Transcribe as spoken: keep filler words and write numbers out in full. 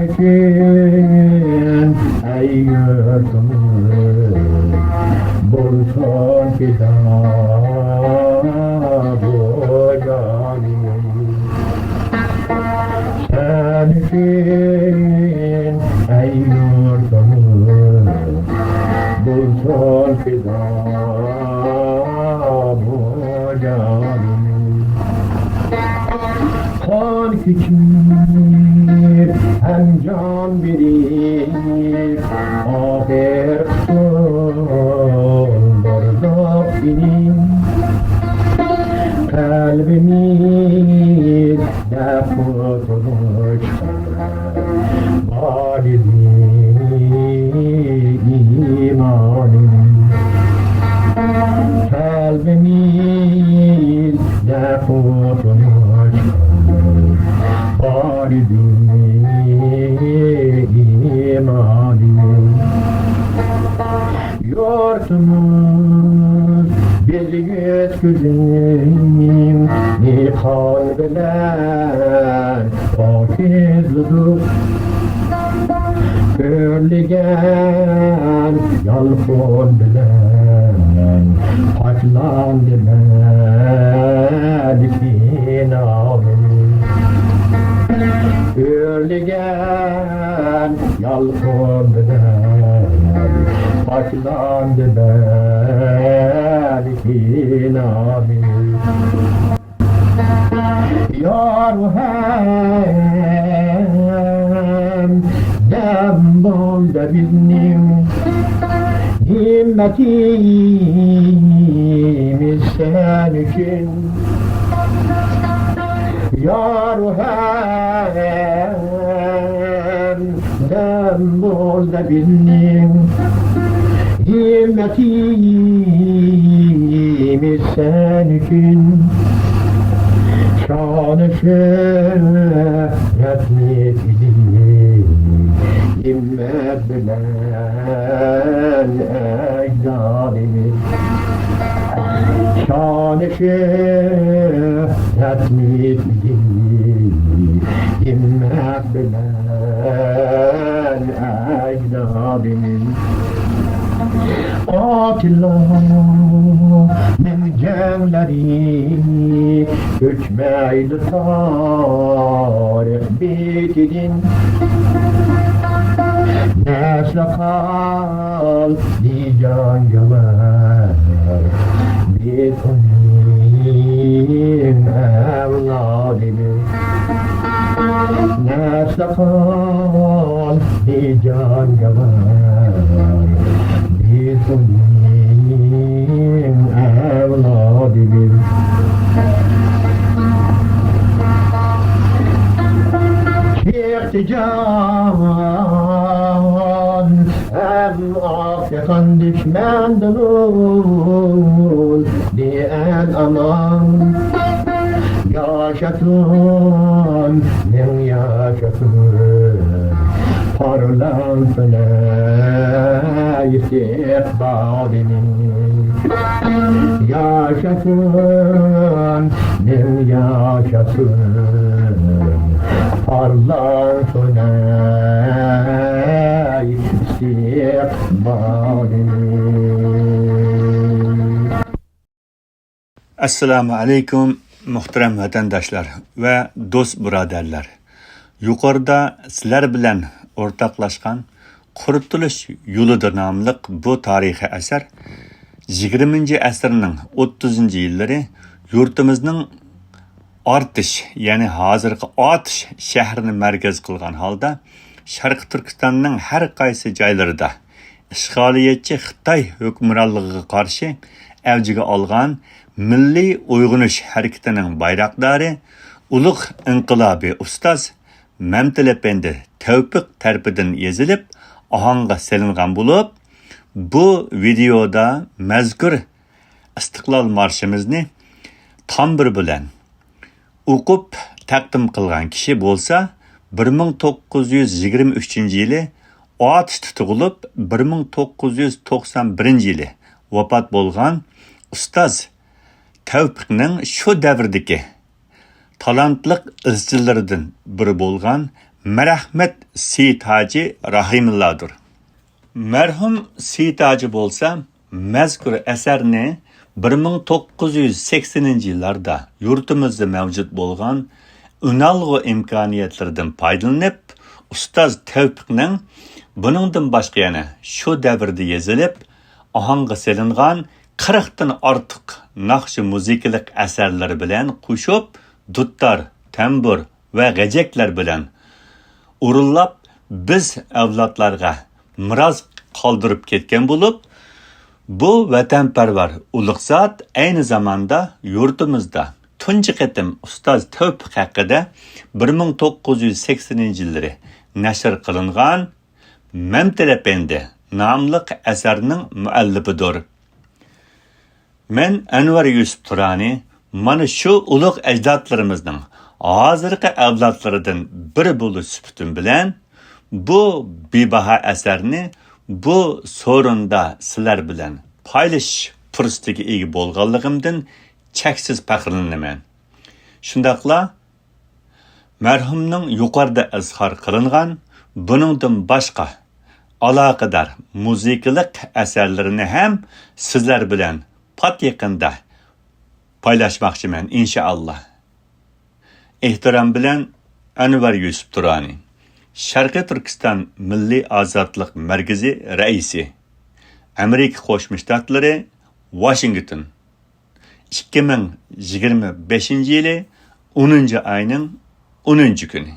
ئۈچۈن، ئەي يۇرتۇمۇز، بولسۇن پىدا بۇ جانىمىز. سەن ئۈچۈن، ئەي يۇرتۇمۇز، بولسۇن پىدا بۇ جانىمىز. قان كېچىپ ھەم جان بېرىپ، ئاخىرقى سۇلدۇردۇق سېنى. قەلبىمىزدە قۇتۇلۇش بار ئىدى ئىمانىمىز. قەلبىمىزدە قۇتۇلۇش بار ئىدى ئىمانىمىز. يۇرتۇمىز بىز يۈز كۆزىنى قان بىلەن پاكىزلىدۇق. ئۆرلىگەن يالقۇن بىلەن پاكلاندى مەلىكى نامىمىز. ئۆرلىگەن يالقۇن بىلەن پاكلاندى مەلىكى نامىمىز. يار ھەمدەم بولدى بىزنىڭ ھىممىتىمىز سەن ئۈچۈن. يار ھەمدەم بولدى بىزنىڭ ھىممىتىمىز سەن ئۈچۈن. شانۇ شۆھرەتنى تىلىدى ھىممەت بىلەن ئەجدادىمىز. شانۇ شۆھرەتنى تىلىدى ھىممەت بىلەن ئەجدادىمىز. ئاتىلارنىڭ جەڭلىرى ئۆچمەيدۇ تارىخ بېتىدىن. نەسلى قالدى جانگىۋار بىز ئۇنىڭ ئەۋلادىمىز. نەسلى قالدى جانگىۋار بىز ئۇنىڭ ئەۋلادىمىز. چىقتى جان ھەم ئاق ياقان دۈشمەندىن ئۇل دىئەن ئامان. ياشاسۇن، مىڭ ياشاسۇن، پارلانسۇن ئەي ئىستىقبالىمىز. ياشاسۇن، مىڭ ياشاسۇن، پارلانسۇن ئەي ئىستىقبالىمىز. ئەسسالامۇ ئەلەيكۇم، مۇھتەرەم ۋەتەنداشلار ۋە دوست بۇرادەرلەر. يۇقىرىدا سىلەر بىلەن ئورتاقلاشقان قۇرتۇلۇش يولىدا ناملىق بۇ تارىخىي ئەسەر يىگىرمىنچى ئەسىرنىڭ ئوتتۇزىنچى يىللىرى يۇرتىمىزنىڭ ئارتىش، يەنى ھازىرقى ئاتۇش شەھىرىنى مەركەز قىلغان ھالدا شەرقىي تۈركىستاننىڭ ھەر قايسى جايلىرىدا ئىشغالىيەتچى خىتاي ھۆكۈمرانلىقىغا قارشى ئەۋجىگە ئالغان مىللىي ئويغىنىش ھەرىكىتىنىڭ بايراقدارى، ئۇلۇغ ئىنقىلابىي ئۇستاز مەمتىلى ئەپەندى تەۋپىق تەرىپىدىن يېزىلىپ، ئاھاڭغا سېلىنغان بولۇپ، بۇ ۋىدېئودا مەزكۇر ئىستىقلال مارشىمىزنى تامبۇر بىلەن ئوقۇپ تەقدىم قىلغان كىشى بولسا، بىر مىڭ توققۇز يۈز يىگىرمە ئۈچىنچى يىلى ئاتۇشتا تۇغۇلۇپ، بىر مىڭ توققۇز يۈز توقسان بىرىنچى يىلى ۋاپات بولغان ئۇستاز تەۋپىقنىڭ شۇ دەۋردىكى تالانتلىق ئىزچىللىرىدىن بىرى بولغان مەرھەمەت سېيىت ھاجى رەھىمۇللادۇر. مەرھۇم سېيىت ھاجى بولسا مەزكۇر ئەسەرنى بىر مىڭ توققۇز يۈز سەكسىنىنچى يىللاردا يۇرتىمىزدا مەۋجۇت بولغان ئۈنئالغۇ ئىمكانىيەتلىرىدىن پايدىلىنىپ، ئۇستاز تەۋپىقنىڭ بۇنىڭدىن باشقا يەنە شۇ دەۋردە يېزىلىپ، ئاھاڭغا سېلىنغان قىرىقتىن ئارتۇق ناخشا مۇزىكىلىق ئەسەرلىرى بىلەن قوشۇپ، دۇتار، تەمبۇر ۋە غەجەكلەر بىلەن ئورۇنلاپ، بىز ئەۋلادلارغا مىراس قالدۇرۇپ كەتكەن بولۇپ، بۇ ۋەتەنپەرۋەر ئۇلۇغ زات ئەينى زاماندا يۇرتىمىزدا تۇنجى قېتىم ئۇستاز تەۋپىق ھەققىدە بىر مىڭ توققۇز يۈز سەكسىنىنچى يىللىرى نەشر قىلىنغان مەمتىلى ئەپەندى ناملىق ئەسەرنىڭ مۇئەللىپىدۇر. مەن ئەنۋەر يۈسۈپ تۇرانى مانا شۇ ئۇلۇغ ئەجدادلىرىمىزنىڭ ھازىرقى ئەۋلادلىرىدىن بىرى بولۇش سۈپىتىم بىلەن، بۇ بىباھا ئەسەرنى بۇ سورۇندا سىلەر بىلەن پايلىشىش پۇرسىتىگە ئىگە بولغانلىقىمدىن چەكسىز پەخىرلىنىمەن. شۇنداقلا مەرھۇمنىڭ يۇقىرىدا ئىزھار قىلىنغان بۇنىڭدىن باشقا ئالاقىدار مۇزىكىلىق ئەسەرلىرىنى ھەم سىزلەر بىلەن پات يېقىندا پايلاشماقچىمەن، ئىنشائاللا. ئېھتىرام بىلەن، ئەنۋەر يۈسۈپ تۇرانى، شەرقىي تۈركىستان مىللىي ئازادلىق مەركىزى رەئىسى، ئامېرىكا قوشما شتاتلىرى، ۋاشىنگتون. ئىككى مىڭ يىگىرمە بەشىنچى يىلى ئونىنچى ئاينىڭ ئونىنچى كۈنى.